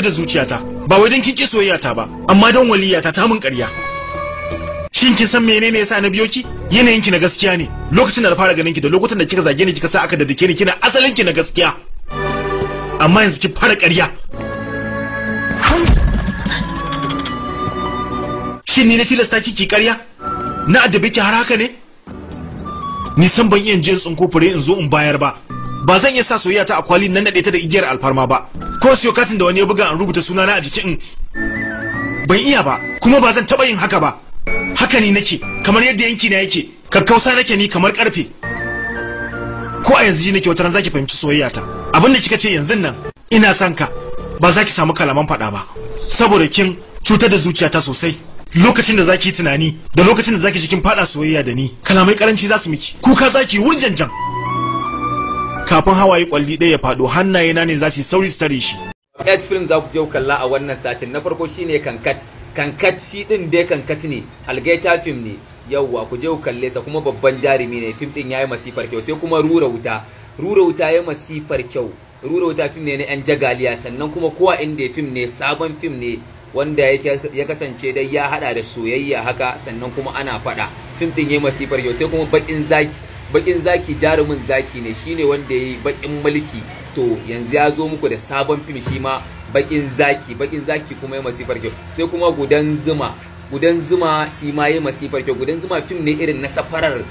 da zuciyata. Ba wai don kin ki soyayyata ba, amma don waliyata ta mun ƙarya. Shin kin san menene yasa na biyo ki? Yanayin ki na gaskiya ne. Lokacin da na fara ganin ki da lokutan da kika zage ni kika sa aka daddake ni, kina asalin ki na gaskiya. Amma yanzu ki fara ƙarya. Shin ni na tilasta ki ki ƙarya? Na addabe ki har haka ne? Ni san ban iya jin tsinko fure in zo in bayar ba. Ba zan iya sa soyayya ta a kwali nan nade ta da igiyar alfarma ba. Ko siyo katin da wani ya buga an rubuta sunana a jiki in ban iya ba, kuma ba zan taba yin haka ba. Haka ni nake, kamar yadda yanki na yake, kakkausa nake ni kamar karfe. Ko a yanzu ji nake wata ran zaki fahimci soyayya ta. Abin da kika ce yanzu nan ina son ka, ba za ki samu kalaman faɗa ba, saboda kin cutar da zuciyata sosai. Lokacin da zaki yi tunani da lokacin da zaki ji kin faɗa soyayya da ni, kalamai karanci za su miki, kuka zaki wurjanjan. Kafin hawaye kwalli ɗaya ya faɗo, hannaye na ne za su yi sauri su tare shi. H film za ku je ku kalla a wannan satin. Na farko shine Kankat. Kankat shi din dai Kankat ne, algaita film ne. Yawwa, ku je ku kalle sa, kuma babban jarumi ne. Film din yayi masifar kyau. Sai kuma Rura Wuta. Rura Wuta yayi masifar kyau. Rura Wuta film ne na yan jagaliya, sannan kuma kowa inda film ne, sabon film ne wanda ya kasance dai ya hada da soyayya haka, sannan kuma ana fada. Film din yayi masifar kyau. Sai kuma Bakin Zaki. Bakin Zaki jarumin zaki ne, shine wanda yayi Bakin Mulki. To yanzu ya zo muku da sabon film shi ma Bakin Zaki. Bakin Zaki kuma yayi masifar kyau. Sai kuma Gudan Zuma. Gudan Zuma shi ma yayi masifar kyau. Gudan Zuma film ne irin na safarar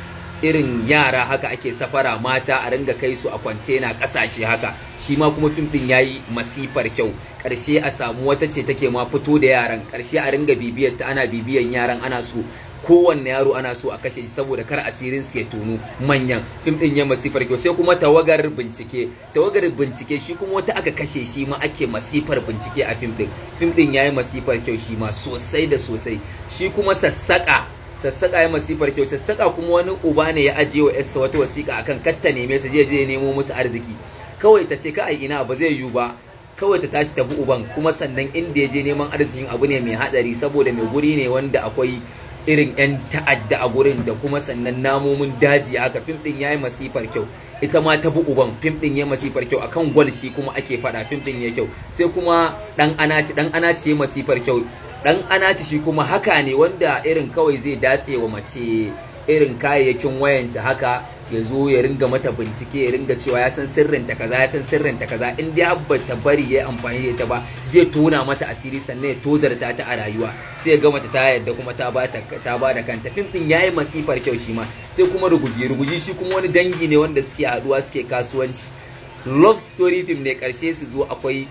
irin yara haka, ake safara mata a ringa kai su a kwantena kasashe haka. Shi ma kuma film din yayi masifar kyau. Karshe a samu wata ce take ma fito da yaran, karshe a ringa bibiyar ta, ana bibiyan yaran, ana so kowanne yaro ana so a kashe shi saboda kar asirin su ya tono manyan. Film din ya masifar kyau. Sai kuma Tawagar Bincike. Tawagar Bincike shi kuma wata aka kashe shi ma ake masifar bincike a film din. Film din yayi masifar kyau shi ma sosai da sosai. Shi kuma Sassaka. Sassaka ya masifar kyau. Sassaka kuma wani uba ne ya ajiye wa yarsa wata wasiƙa akan katta neme sa, je je nemo musu arziki. Kawai ta ce ka ai ina ba zai yiwu ba, kawai ta tashi ta bi uban. Kuma sannan inda ya je neman arzikin abu ne mai hadari, saboda mai guri ne wanda akwai irin 'yan ta'adda a gurin da kuma sannan namomin daji haka. Fim din yayi masifar kyau. Ita ma ta bi uban. Fim din yayi masifar kyau. Akan gwal shi kuma ake fada. Fim din yayi kyau. Sai kuma Dan Anaci. Dan Anaci yayi masifar kyau. Dan Anaci shi kuma haka ne wanda irin kawai zai datse wa mace irin kayayyakin wayanta haka, ya zo ya ringa mata bincike, ya ringa cewa ya san sirrinta kaza, ya san sirrinta kaza. In dai abba ta bari ya amfani da ita ba, zai tona mata asiri sannan ya tozarta ta a rayuwa. Sai ya ga mata ta yarda kuma ta ba da kanta. Fim din yayi masifar kyau shi ma. Sai kuma Rugugi. Rugugi shi kuma wani dangi ne wanda suke haduwa suke kasuwanci. Love story film ne. Karshe su zo akwai